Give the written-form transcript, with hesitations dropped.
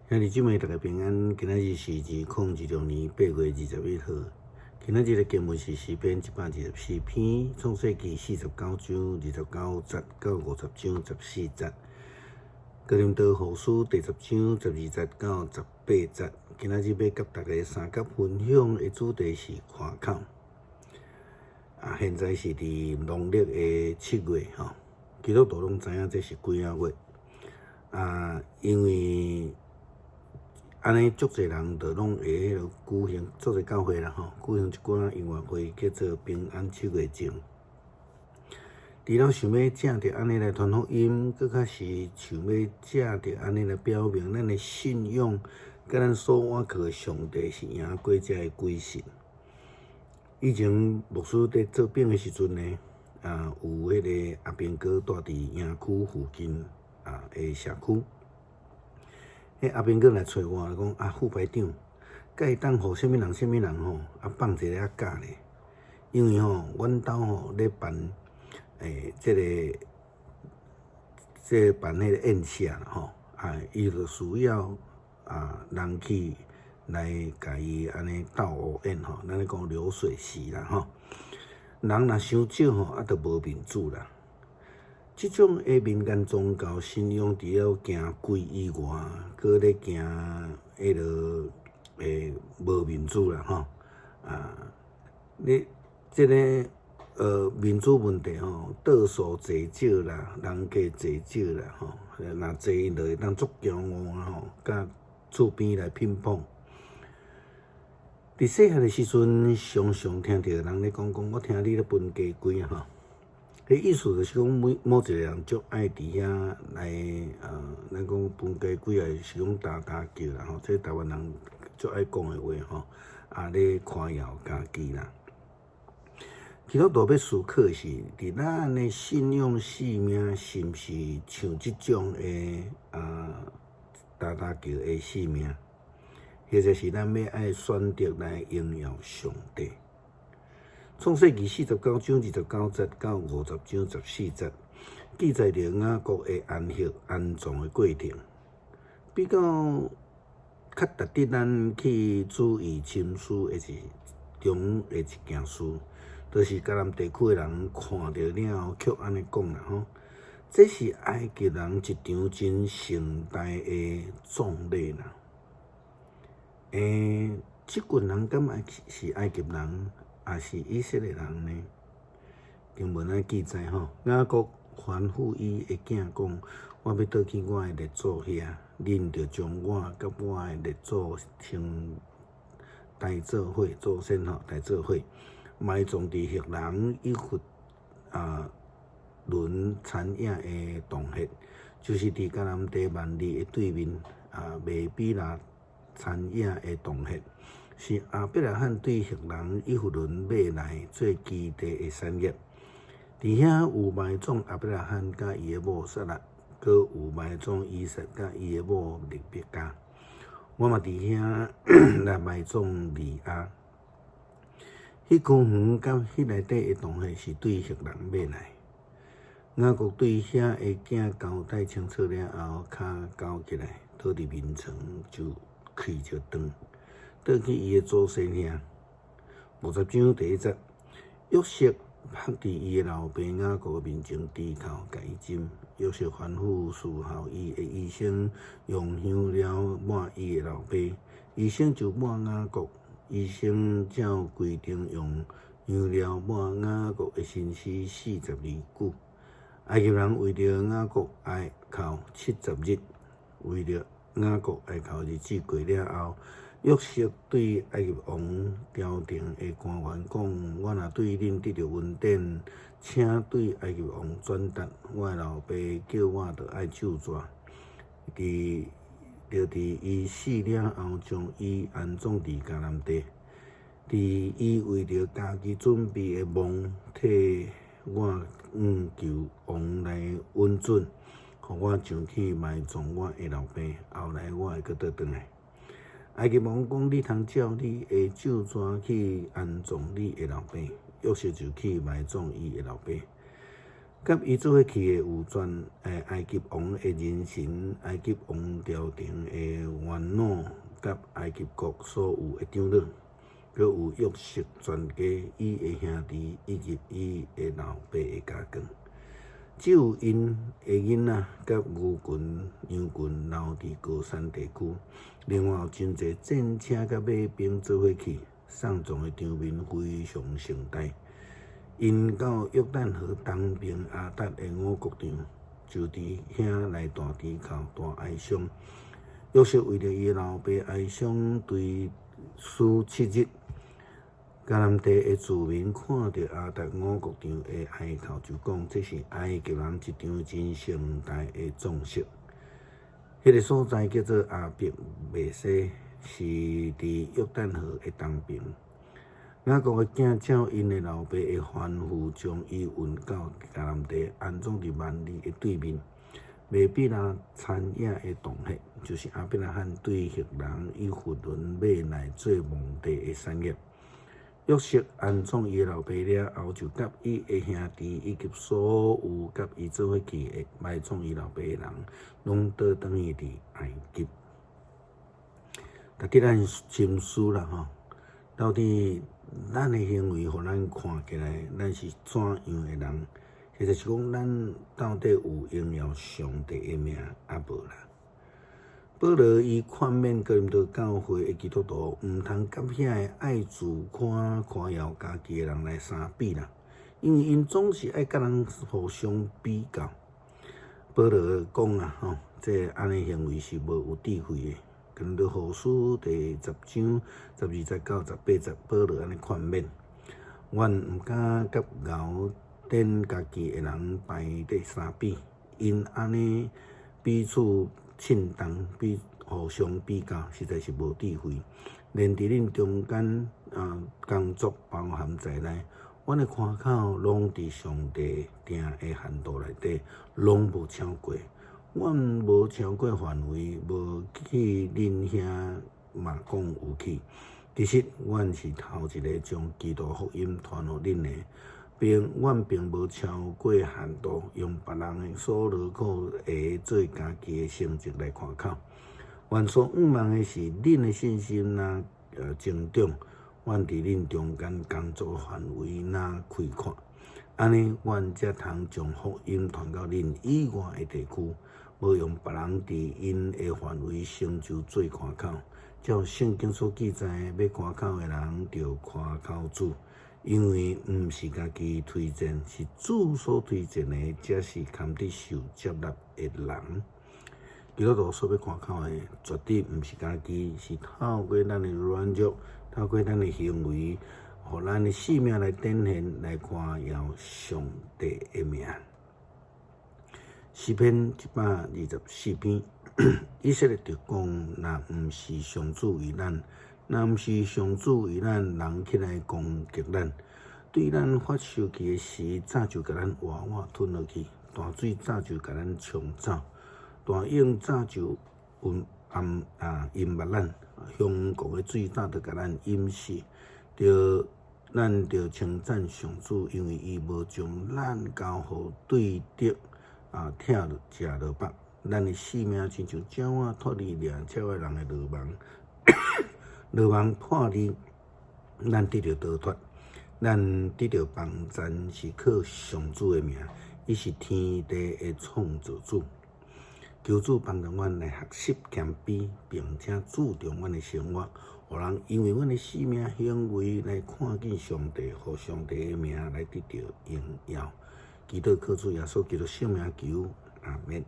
兄弟姊妹，大家平安。今仔日是2026年8月21號。今仔日的經文是詩篇124篇，創世記49章29節到50章14節，哥林多後書第10章12節到18節。今仔日欲佮大家相佮分享的主題是誇口。啊，現在是佇農曆的7月吼，基督徒攏知影這是幾仔月。啊，因為按呢，足濟人就攏會彼落舉行，足濟教會啦吼，舉行一寡音樂會，叫做平安七月祭。除了想欲藉著按呢來傳福音，閣較是想欲藉著按呢來表明咱的信仰，佮咱所倚靠的上帝是贏過這个鬼神。以前牧師佇做兵的時陣呢，啊，有彼个阿兵哥蹛佇營區附近啊的社區。彼阿兵哥來揣我講啊，副排長，敢會當予啥物人啥物人吼，啊放一个仔假咧？因為吼，阮兜吼咧辦這個辦彼個宴席啦吼，啊，伊就需要啊人去來共伊按呢鬥烏宴吼，咱咧講流水席啦吼。人若傷少吼，啊，就無面子啦。這種的民間宗教信仰，除了驚鬼以外，閣咧驚彼落會無面子啦吼。啊，你這个面子問題吼，桌數濟少啦，人客濟少啦吼，若濟𪜶就會當足驕傲啦吼，佮厝邊來乒乓。佇細漢的時陣，常常聽著人咧講講，我聽你咧分雞胿啊吼。彼意思就是講，每某一个人足愛佇遐來，咱講分雞胿啊，是講焦焦叫啦吼，這台灣人足愛講的話吼，啊咧誇耀家己啦。基督徒欲思考的是，佇咱的信仰生命是毋是像這種的啊焦焦叫的生命，或者是咱欲愛選擇來榮耀上帝？創世記49章29節到50章14節，記載著雅各的安息安葬的過程。比較較值得咱去注意深思的是中的一件事，就是迦南地區的人看著了後，卻按呢講啦吼，這是埃及人一場真盛大的葬禮啦。這群人敢是埃及人，抑是以色列人呢？經文按呢記載吼，雅各吩咐伊的囝講：我欲倒去我的列祖遐，恁著將我佮我的列祖先帶做伙，祖先吼帶做伙，埋葬佇赫人以弗啊倫田野的洞穴，就是佇迦南地萬利的對面啊，麥比拉田野的洞穴。是亞伯拉罕對赫人以弗倫買來做基地的產業。佇遐有埋葬亞伯拉罕佮伊的某撒拉，閣有埋葬以撒佮伊的某利百加。我嘛佇遐來埋葬利亞。彼區園佮彼內底的洞穴是對赫人買來。雅各對遐的囝交代清楚了後，跤勾起來，倒佇眠床就氣就斷。倒去伊的祖先遐。50章第1節，約瑟伏佇伊的老爸雅各面前低頭，共伊斟。約瑟吩咐侍候伊的醫生用香料抹伊的老爸，醫生就抹雅各。醫生照規定用香料抹雅各的身屍42久。埃及人為著雅各哀哭70日，為著雅各哀哭日子過了後，約瑟對埃及王朝廷的官員講：我若對恁得著恩典，請對埃及王轉達，我的老爸叫我著愛咒詛，著佇伊死了後，將伊安葬佇迦南地，佇伊為著家己準備的墓，替我懇求王來允准，予我上去埋葬我的老爸。後來我會閣倒轉來。埃及王講：你通照你的咒詛去安葬你的老爸。約瑟就去埋葬伊的老爸。佮伊做伙去的有全埃及王的人臣、埃及王朝廷的元老，佮埃及國所有的長老，閣有約瑟全家、伊的兄弟以及伊的老爸的家眷。只有𪜶的囡仔佮牛群、羊群留佇歌珊地區。另外有真濟戰車佮馬兵做伙去，喪葬的場面非常盛大。𪜶到約旦河東爿亞達的五穀場，就佇遐來斷豬哭、大哀傷。約瑟為著伊的老爸哀傷，追思7日。迦南地的住民看著亞達五穀場的哀哭，就講這是埃及人一場真盛大的葬式。彼個所在叫做亞伯麥西，是佇約旦河的東爿。雅各的囝照𪜶的老爸的吩咐，將伊運到迦南地，安葬佇幔利的對面，麥比拉田野的洞穴，就是亞伯拉罕對赫人以弗崙買來做墓地的產業。約瑟安葬伊的老爸了後，就佮伊的兄弟以及所有佮伊做伙去的埋葬伊老爸的人，攏倒轉去佇埃及。值得咱深思啦吼，到底咱的行為，予咱看起來，咱是怎樣的人？或者是講，咱到底有榮耀上帝的名抑無啦？保羅伊勸勉哥林多教會的基督徒，毋通佮遐个愛自誇誇耀家己的人來相比啦，因為𪜶總是愛佮人互相比較。保羅講啊，吼，這按呢行為是無有智慧的。哥林多後書第十章十二節到十八節，保羅按呢勸勉：阮毋敢佮𠢕展家己的人排佇相比，𪜶按呢彼此凊動，比互相比較，實在是無智慧。連佇恁中間啊工作包含在內，阮的誇口攏佇上帝定的限度內底，攏無超過。阮無超過範圍，無去恁遐嘛講有去。其實，阮是頭一个將基督福音傳予恁的，並阮並無超過限度，用別人的所勞苦的做家己的成績來誇口。阮所向望的是恁的信心若增長，阮佇恁中間工作範圍若開闊，按呢，阮才通將福音傳到恁以外的地區，無用別人佇𪜶的範圍成就做誇口。照聖經所記載，欲誇口的人，著誇口主，因為毋是家己推薦，是主所推薦的，才是堪得受接納的人。基督徒所欲誇口的，絕對毋是家己，是透過咱的軟弱，透過咱的行為，予咱的性命來展現，來誇耀上帝的名。詩篇124篇，以色列就講：若毋是上主為咱，若毋是上主為咱，人起來攻擊咱，對咱發受氣的時，早就共咱活活吞落去；大水早就共咱沖走，大湧早就淹暗啊淹沒咱，凶狂的水早就共咱淹死。著咱著稱讚上主，因為伊無將咱交予對敵啊，拆落食落腹，咱的性命親像鳥仔脫離掠鳥的人的羅網，羅網破裂，咱得著逃脫，咱得著幫贊是靠上主的名，伊是天地的創造主。求主幫助阮來學習謙卑，並且注重阮的生活，予人因為阮的生命行為來看見上帝，予上帝的名來得著榮耀。祈禱靠主耶穌基督聖名求，阿門。